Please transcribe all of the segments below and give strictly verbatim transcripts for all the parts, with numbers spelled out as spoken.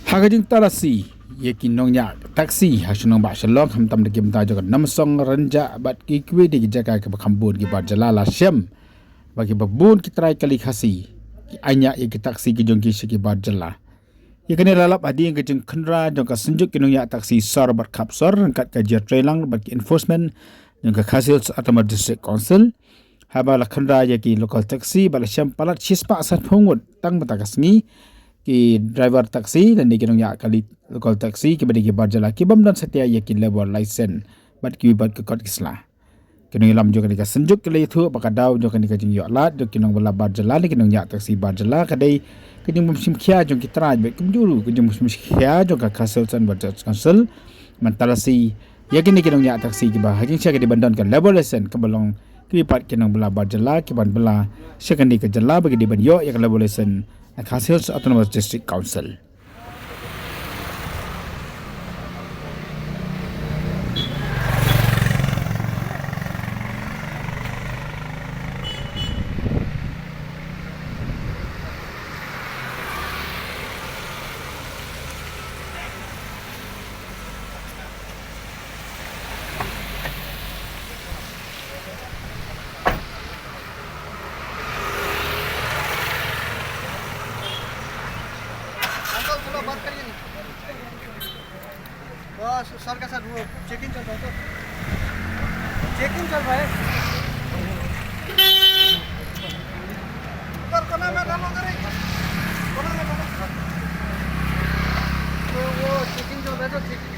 Ha ka jingtalasi ïa ki nongñiah taxi ha shnong Bah Shalong, khamtam da ki bynta jong ka Namsong, Rynjah bad kiwei de ki jaka kiba kham bun, ki bar jylla la shem ba kiba bun ki trai kali Khasi ki ainñiah ïa ki taxi ki jong ki sha ki bar jylla. Ïa kane la lap hadien ka jingkhynra jong ka Synjuk ki nongñiah taxi sor bad khap sor ryngkat ka jingïatreilang bad ki enforcement jong ka Khasi Hills Autonomous District Council, haba la khynra ïa ki local taxi bad la shem palat shispah sanphew ngut tang mynta ka sngi ki driver taxi lane ki nongñiah kali local taxi kiba dei ki bar jylla ki bym don satia ïa ki labour license bad kiwei pat ki kot ki sla. Ki nongïalam jong kane ka Synjuk ki la ïathuh ba ka daw jong kane ka jingïoh lad jong ki nongbylla bar jylla ne ki nongñiah taxi bar jylla ka dei ka jingbymshim khia jong ki trai bad kumjuh ruh ka jingbymshim khia jong ka Khasi Hills Autonomous District Council ban talasi ïa kine ki nongñiah taxi kiba ha jingshisha ki dei ban don ka labour license kaba long kiwei pat ki nongbylla bar jylla ki ban bylla sha kane ka jylla ba ki dei ban ïoh ïa ka labour license na Khasi Hills Autonomous District Council. अंकल, थोड़ा बात करिए ना। बस, सर का सर, वो चेकिंग चल रहा है तो। चेकिंग चल रहा है। उधर कोना में डालो, उधर ही। कोना में डालो। तो वो चेकिंग चल रहा है तो चेकिंग।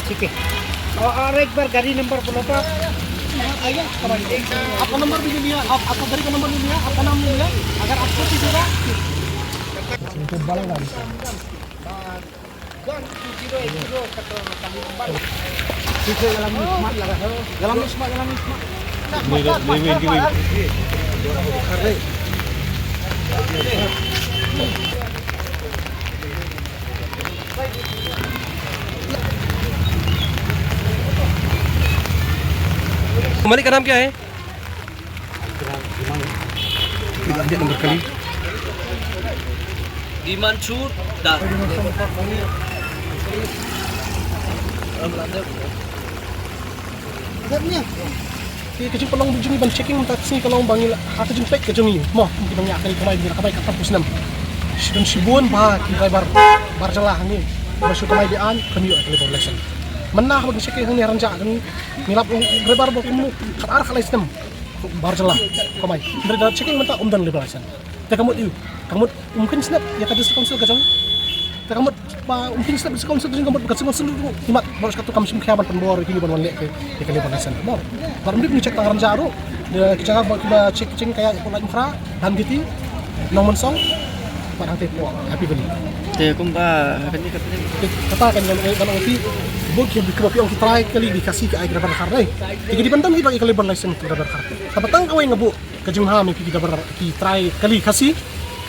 ठीक है। और, और एक बार गाड़ी नंबर बोलो तो। आइए, आप नंबर भी ले लिया, आप, आपका गाड़ी का नंबर ले लिया, आपका नाम ले लिया। अगर आपको किसी का मालिक का नाम क्या है? Himanshu Das. Ki, ka jingpynlong jong ngi ban checking mynta ka sngi ka long ba ngi la, ha ka jingpeit ka jong ngi mo, ki nongñiah kali kamai, ngi la kamai katto katne snem. Shibun shibun ba ki driver bar jylla hangne ba shu kamai be-aiñ, kam ïoh ka labour license. Mynta haba ngi checking hangne ha Rynjah, ngi lap u driver ba kumno khatar khatlai snem bar jylla kamai. Hynrei da checking mynta um don labour license. Te ka mut ïa u, ka mut um kheiñ sngap ïa ka District Council ka jong. Te ka mut ba um kheiñ sngap District Council ka jong, ka mut ka District Council ruh ki mat baroh shi katta kam shim khia ban pynbor ïa ki ban wan leh ïa ka labour license. Mo. Bad ym dei ban check tang Rynjah ruh. Ki jaka ba kiba check, check ka ïa Port Laitumkhrah, Dhankheti, Nongmynsong bad hangtei Happy Valley. Te kumba ha kane ka tarik kata kan ïa ban ong ki, bun ki, kiba phi ong ki trai kali ki Khasi ki ai ki driver khar dei. Te ki dei ban don ki ba ki kali ban license ki driver khar. Kaba tang kawei nga buh ka jingbha ïa ki driver, ki trai kali Khasi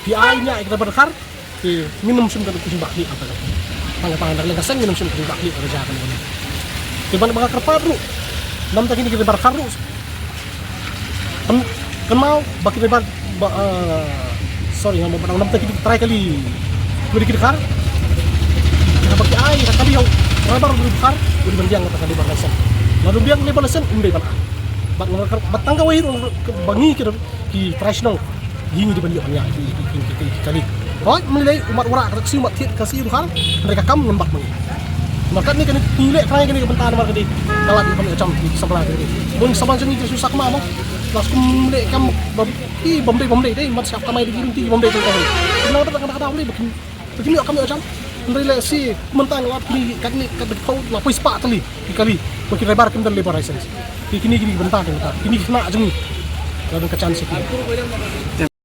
ki ai ñiah ïa ki driver khar. Te ngin ym shim ka jingbakla kata. Tang tang da leng ka seng ngin ym shim ka jingbakla ka jaka kane. Te ban ba nga kyrpad ruh, namta kine ki driver khar ruh, kynmaw ba ki driver ba, eh, sorry, nga mut namta ki trai kali, ki dei ki khar. Ba ki ai ka kali ïa u driver u khar, u dei ban biang ka kali ba license. Lada um biang ka license um dei ban ai. Bad nga kyrpad, bad tang kawei ruh ba ngi ki, ki trai shnong, ngi dei ban ïoh ban ïa ki, ki, ki, ki, ki kali. Hooid, mynlei u mat wanrah ka taxi, u mat thied ka taxi u khar, hynrei ka kam ngan bat ma ngi. Namar katne kane ngi leh kane, kane ka bynta namar ka dei ka lad ban ïoh jam ki samla kane. Bun samla jong ngi ki shu sak ma mo. Lada kum leh kam ba ki bym dei, bym dei dei, mat siap kamai da ki ryntih bym dei, bym dei. Nang da, nang da, nang da, bym dei ba kin Te kim ïoh kam ïoh jam. Hynrei lehse mynta nga lap kine katne, katne phew la phew spah tylli ki kali ba ki driver kim don labour license. Te kine, kine ki bynta, ki bynta kine ki khynnah jong ngi. Ka don ka chance ki. Te